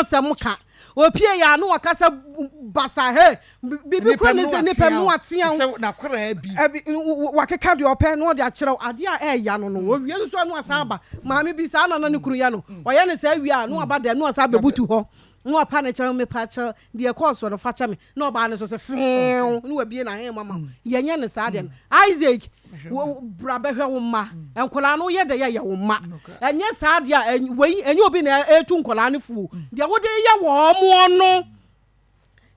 asɛm ka. Opie yɛ a na wakasa basa he biribi kura ne sɛ nipa mu atea wo ɛbi wakeka deɛ ɔpɛ na ɔde akyerɛw adeɛ a ɛɛya no. Owie nso ano asan aba. Maame bi saa na ne kunu yɛ no, ɔyɛ ne saa wie a, na waba dɛm na wasan abɛbutu hɔ na wapa ne kyɛw, mepa kyɛw, deɛ ɛkɔɔ so no fa kyɛ me, na ɔbaa ne so sɛ feew na wabie n'ahen mu ama wo. Yɛnyɛ ne saa deɛ no. Isaac, bra bɛhwɛ wo mma. Nkɔlaa no woyɛ dɛ yɛ wo mma. Ɛnyɛ saa deɛ a wei ɛnyɛ obi na ɛtu nkɔlaa no fuo. Deɛ wode yɛ wɔn mo no,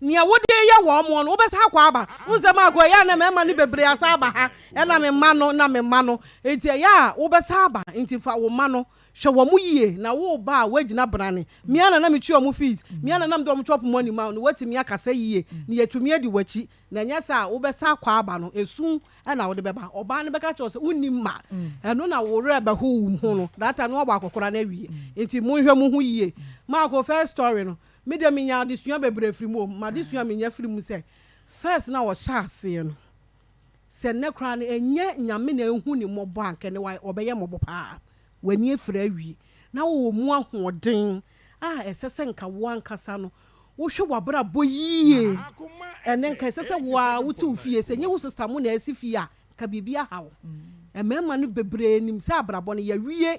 nea wode yɛ wɔn mo no, wobɛsa akɔ aba. Wo nsɛm akɔ ɛyɛ a na mmarima no bebree asa aba ha, ɛna me mma no na me mma no nti ɛyɛ a wobɛsa aba. Nti fa wo mma no, hwɛ wɔn mo yie na wo ba a woagyina brane. Mmea na metua wɔn fees, mmea na mede wɔn chop money ma no. Woatumi akasa yie na yɛtumi adi w'akyi, na ɛnyɛ sɛ a wobɛsa akɔ aba no esu ɛna wode bɛba. Ɔbaa no bɛka kyerɛ wo sɛ wonni mma, ɛno na wo werɛ bɛho wo ho no. Data no wabɔ akɔkora no awie. Nti monhwɛ mo ho yie. Maako, first story no, me deɛ menya adesua bebree firi mu o. Madesua menya firi mu sɛ first na wɔhyɛ aseɛ no sɛ nnɛ koraa no, ɛnyɛ Nyame na ɛhu ne mmɔbɔ a nkɛ ne ɔbɛyɛ mmɔbɔ paa. W'ani afiri awie na wowɔ mu ahoɔden a ɛsɛ sɛ nka wo ankasa no wohwɛ w'abrabɔ yie. Ɛnɛ nka ɛsɛ sɛ woa wote wo fie, sɛ nyɛ wo sister mu na ɛsi fie a, nka biribi aha wo. Mmarima no bebree nim sɛ abrabɔ no yɛwie,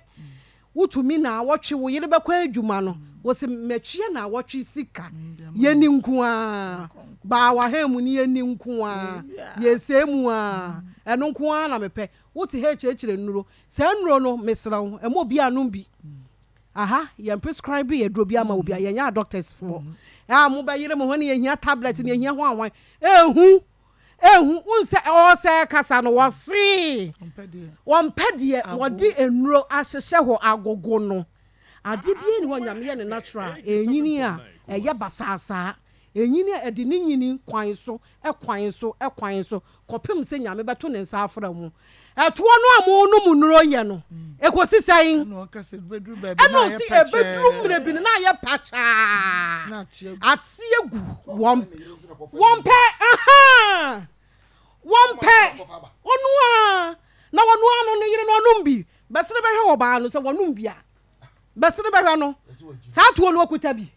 wotumi na wɔtwe wo yere bɛkɔ adwuma no, wɔsɛ mɛtwea na wɔtwe sika yɛni nko a baa wahan mu ni, yɛni nko a yɛsɛe mu a ɛno nko a na mepɛ. Wote ha akyerɛkyerɛ nnuro, saa nnuro no, mesrɛ wo, ɛma obi anom bi. Aha yɛn prescribe yɛ duro bi ama obi a yɛnyɛ doctors foɔ a mobɛyere mo ho ne yɛhia tablet ne yɛhia ho ahwan. Ehu nsɛ ɔsɛ kasa no, wɔsee wɔmpɛ deɛ wɔde nnuro ahyehyɛ hɔ agogo no. Ade bie ni hɔ Nyame yɛ ne natural. Ɛnyini a ɛyɛ basaasaa, ɛnyini a ɛde ne nyini kwan so, ɛkwan so, ɛkwan so kɔpem sɛ Nyame bɛto ne nsa afra mu. Ɛtoɔ no a mo no mu nnuro yɛ no, ɛkɔsi sɛn? Ɛna ɔsi ɛbɛduru mmerɛ bi no na ayɛ pakyaa ate agu. Wɔn pɛ aha, wɔn pɛ ɔno a na wɔn ano ne yere no ɔnom bi bɛsere bɛhwɛ ɔbaa no sɛ wɔnom bi a bɛsere bɛhwɛ no saa toɔ no okuta bi.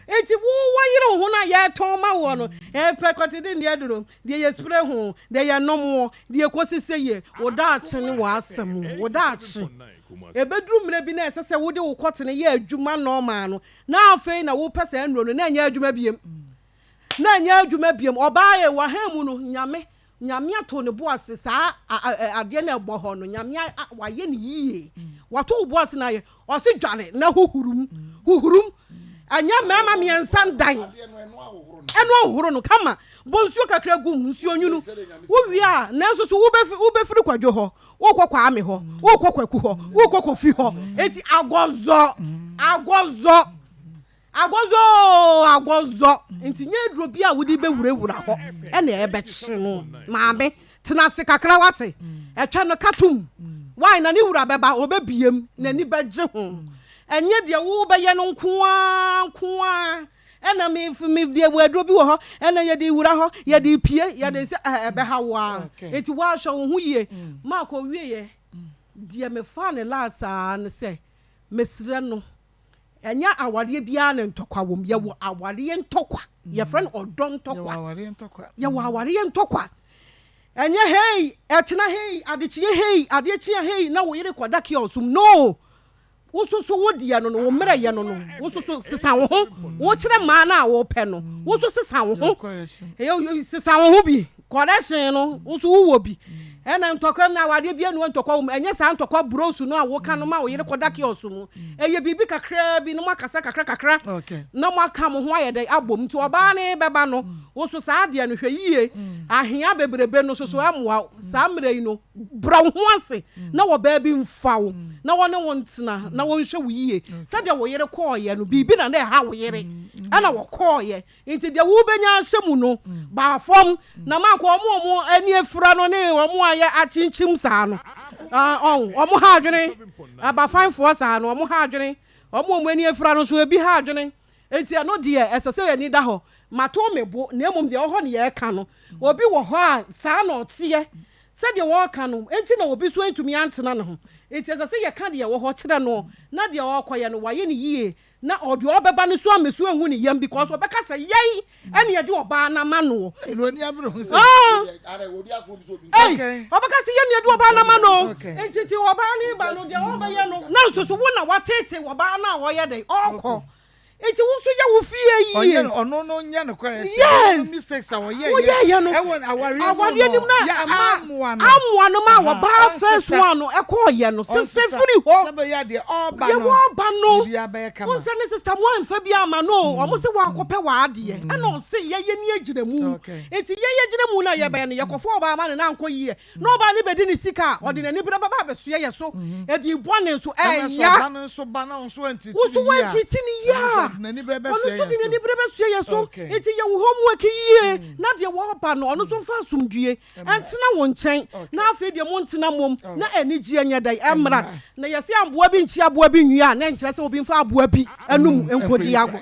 Nti wo wɔyere wo ho no a yɛtɔn ma woɔ no, ɛpɛ kɔtede deɛ duro deɛ yɛ spray ho deɛ yɛ nom wɔ deɛ kɔsi sɛ yie. Wo daakye ne w'asɛm, wo daakye ɛbɛduru mmerɛ bi na ɛsɛ sɛ wode wo kɔtene yɛ adwuma normal no, na afei na wopɛ sɛ nnuro no na ɛnyɛ adwuma biem, na ɛnyɛ adwuma biem. Ɔbaa yɛ wahan mu no, Nyame ato ne bo ase saa adeɛ no ɛbɔ hɔ no. Nyame wayɛ ne yie, wato wo bo ase na ayɛ. Ɔse dware na huhurum huhurum, ɛnyɛ mmarima mmiɛnsa ndan ɛno ahohoro no kama. Bɔ nsuo kakra gum, nsuo nwunu. Wowie a, nanso so wobɛfiri Kwadwo hɔ, wokɔ Kwame hɔ, wokɔ Kwaku hɔ, wokɔ Kofi hɔ. Eti agɔzɔ agɔzɔ agɔzɔ agɔzɔ. Nti nyɛ aduro bi a wode bɛwurawura hɔ ɛna ɛbɛkye no. Maame, tena ase kakra, wate? Ɛtwɛ no katom wai na ne wura bɛba, ɔbɛbiem n'ani bɛgye ho. Ɛnyɛ deɛ wobɛyɛ no nkoa nkoa ɛna me deɛ wɔ aduro bi wɔ hɔ ɛna yɛde wura hɔ, yɛde pie, yɛde sɛ ɛbɛha wo a. Eti woahwɛ wo ho yie. Maakɔ wieɛ deɛ, mefa ne laasaa ne sɛ mesrɛ no, ɛnyɛ awareɛ biara ne ntɔkwa wɔ mu. Yɛwɔ awareɛ ntɔkwa, yɛfrɛ no ɔdɔ ntɔkwa. Yɛwɔ awareɛ ntɔkwa. Ɛnyɛ hei ɛkyena, hei adekyeɛ, hei adeɛ kyea, hei na wo yere kɔda kiosk mu no. Wo soso wo deɛ no, wo mmerɛ yɛ no, wo soso sesa wo ho. Wokyerɛ mmaa no a wopɛ no, wo so sesa wo ho, sesa wo ho bi. Correction no, wo so wowɔ bi. Ɛna ntɔkwa mu na awadeɛ bi anu ntɔkwa wɔ mu. Ɛnyɛ saa ntɔkwa burosu no a woka no ma wo yere kɔda kiosk mu. Ɛyɛ biribi kakraa bi na mo akasa kakra kakra na mo aka mo ho ayɛ dɛ abom. Nti ɔbaa ne bɛba no, wo so saa adeɛ no, hwɛ yie. Ahea bebrebe no soso ɛmoa saa mmerɛ yi no. Brɛ wo ho ase na wɔbaa bi mfa wo na wɔne wo ntena na wɔnhwɛ wo yie sɛdeɛ wo yere kɔɔyɛ no. Biribi na na ɛha wo yere ɛna wɔkɔɔyɛ. Nti deɛ wobɛnya ahyɛ mu no baa fam na maakɔ ɔmo ɔmo ani afira no ne ɔmo ayɛ akyinkyim saa no. Ɔmo ha adwene abafanfoɔ saa no, ɔmo ha adwene. Ɔmo ani afira no nso ebi ha adwene. Nti ɛno deɛ, ɛsɛ sɛ yɛni da hɔ mato me bo. Na mmom deɛ ɛwɔ hɔ ne yɛreka no, obi wɔ hɔ a saa na ɔteɛ sɛdeɛ wɔreka no nti na obi so ntumi antena ne ho. Nti ɛsɛ sɛ yɛka deɛ ɛwɔ hɔ kyerɛ no na deɛ ɔrekɔyɛ no, wayɛ no yie. Na ɔde ɔbɛba no so amesu angu ne yam because ɔbɛka sɛ yɛn ɛne yɛde ɔbaa no ama noɔ. Ah! Ei, ɔbɛka sɛ yɛn ne yɛde ɔbaa no ama no. Nti ti ɔbaa no ba no deɛ ɔbɛyɛ no na nso so wo na wateete ɔbaa no a ɔyɛ dɛn ɔkɔ. Nti wo nso yɛ wo fie yie. Ɔnyɛ no ɔno no nyɛ no korɛ sɛ Yes. mistakes a ɔyɛ Woyɛ yɛ no. ɛwɔ awareɛ Awareɛ nim na yɛ ɛma amoa no amoa no ma Aha, ɔbaa first ɔnsesa. one no ɛkɔɔ yɛ no sese Ɔnsesa. firi hɔ. Sɛ bɛyɛ adeɛ ɔba Yɛ no wɔba no. biribiara bɛyɛ kama. Wo sɛ ne sister mo amfa bi ama no o. Ɔmo se wakɔpɛ w'adeɛ. Ɛna ɔse yɛyɛ ni agyina mu. Nti yɛyɛ gyina mu na yɛbɛyɛ no yɛkɔfa ɔbaa ma no na ankɔ yie. Na ɔbaa no bɛdi ne sika a ɔde n'ani bere bɛba abɛsoɛ yɛ so. Ɛdi bɔne nso Ɛna sɛ ɛya. ɔba no nso ba na wo nso antiriti Wo nso ne yie a, woantiriti ne yie ɛno a, nso ɔde n'ani bere ɔno bɛsoɛ nso yɛ de so. n'ani bere bɛsoɛ yɛ so. Nti yɛ wo homework yie na deɛ wɔba no ɔno nso mfa asomdwie ɛntena wo nkyɛn na afei deɛ montena mmom na anigyeɛ nyɛ dɛn ɛmmra. Na yɛse aboa bi nkye aboa bi nwie a na ɛnkyerɛ sɛ obi mfa aboa bi anum nkɔdi agorɔ.